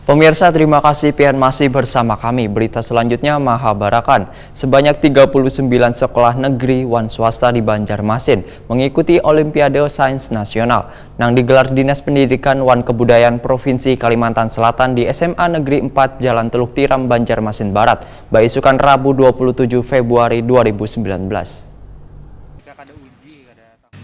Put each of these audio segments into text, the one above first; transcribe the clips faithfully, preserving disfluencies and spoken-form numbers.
Pemirsa, terima kasih pian masih bersama kami. Berita selanjutnya, Mahabarakan. Sebanyak tiga puluh sembilan sekolah negeri wan swasta di Banjarmasin mengikuti Olimpiade Sains Nasional nang digelar Dinas Pendidikan wan Kebudayaan Provinsi Kalimantan Selatan di S M A Negeri empat Jalan Teluk Tiram, Banjarmasin Barat, baisukan Rabu dua puluh tujuh Februari dua ribu sembilan belas.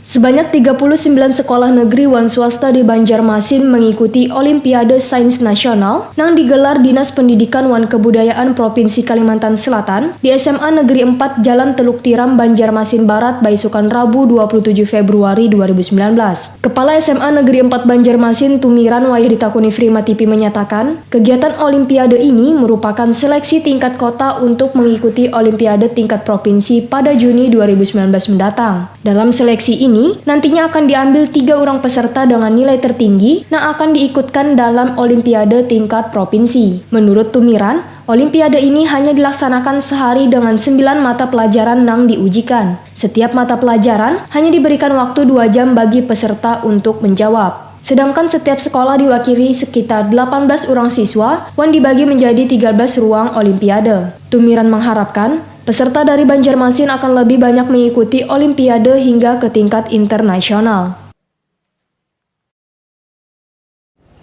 Sebanyak tiga puluh sembilan sekolah negeri wan swasta di Banjarmasin mengikuti Olimpiade Sains Nasional nang digelar Dinas Pendidikan wan Kebudayaan Provinsi Kalimantan Selatan di S M A Negeri empat Jalan Teluk Tiram, Banjarmasin Barat, baisukan Rabu dua puluh tujuh Februari dua ribu sembilan belas. Kepala S M A Negeri empat Banjarmasin, Tumiran, wayah ditakuni Frima T V menyatakan, kegiatan Olimpiade ini merupakan seleksi tingkat kota untuk mengikuti Olimpiade tingkat provinsi pada Juni dua ribu sembilan belas mendatang. Dalam seleksi ini, nantinya akan diambil tiga orang peserta dengan nilai tertinggi yang akan diikutkan dalam Olimpiade tingkat provinsi. Menurut Tumiran, Olimpiade ini hanya dilaksanakan sehari dengan sembilan mata pelajaran yang diujikan. Setiap mata pelajaran hanya diberikan waktu dua jam bagi peserta untuk menjawab. Sedangkan setiap sekolah diwakili sekitar delapan belas orang siswa wan dibagi menjadi tiga belas ruang Olimpiade. Tumiran mengharapkan peserta dari Banjarmasin akan lebih banyak mengikuti Olimpiade hingga ke tingkat internasional.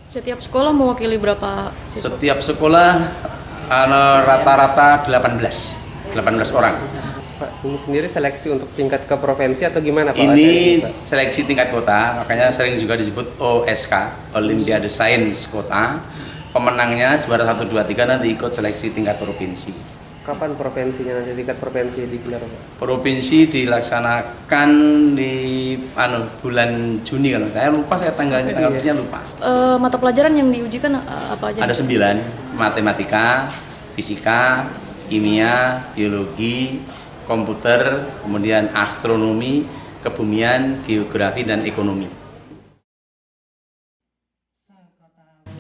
Setiap sekolah mewakili berapa siswa? Setiap sekolah anu, rata-rata delapan belas, delapan belas orang. Pak, ini sendiri seleksi untuk tingkat ke provinsi atau gimana Pak? Ini seleksi tingkat kota, makanya sering juga disebut O S K, Olimpiade Sains Kota. Pemenangnya juara satu, dua, tiga nanti ikut seleksi tingkat provinsi. Kapan provinsinya nanti tingkat provinsi digelar Pak? Provinsi dilaksanakan di anu bulan Juni kalau saya lupa saya tanggalnya tanggal pastinya lupa. Eh, mata pelajaran yang diujikan eh, apa aja? Ada sembilan, matematika, fisika, kimia, biologi, komputer, kemudian astronomi, kebumian, geografi, dan ekonomi.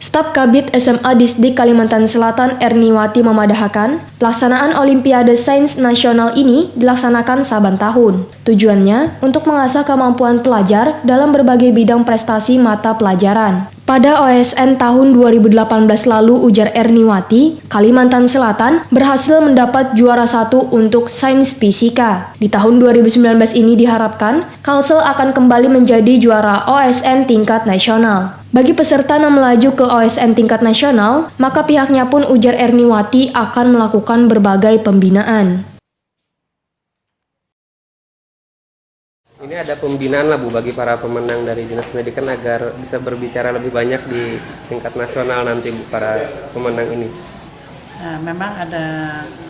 Staf Kabid S M A Disdik Kalimantan Selatan Erniwati memadahakan, pelaksanaan Olimpiade Sains Nasional ini dilaksanakan saban tahun. Tujuannya untuk mengasah kemampuan pelajar dalam berbagai bidang prestasi mata pelajaran. Pada O S N tahun dua ribu delapan belas lalu, ujar Erniwati, Kalimantan Selatan berhasil mendapat juara satu untuk Sains Fisika. Di tahun dua ribu sembilan belas ini diharapkan, Kalsel akan kembali menjadi juara O S N tingkat nasional. Bagi peserta yang melaju ke O S N tingkat nasional, maka pihaknya pun, ujar Erniwati, akan melakukan berbagai pembinaan. Ini ada pembinaan lah Bu bagi para pemenang dari Dinas Pendidikan agar bisa berbicara lebih banyak di tingkat nasional nanti Bu para pemenang ini. Nah, memang ada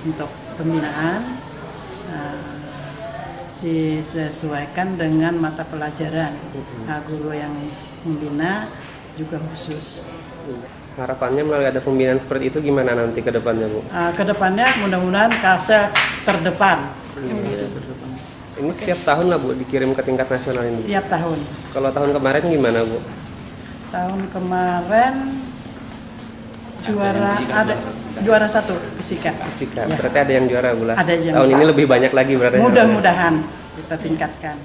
untuk pembinaan uh, disesuaikan dengan mata pelajaran. Nah, guru yang membina juga khusus. Harapannya melalui ada pembinaan seperti itu gimana nanti ke depannya Bu? Uh, kedepannya mudah-mudahan Kalsel terdepan. Ini setiap tahun lah Bu dikirim ke tingkat nasional ini. Setiap tahun. Kalau tahun kemarin gimana Bu? Tahun kemarin juara ada juara satu fisika. Fisika. Ya. Berarti ada yang juara Bu lah. Ada yang tahun ini lebih banyak lagi berarti. Mudah-mudahan kita tingkatkan.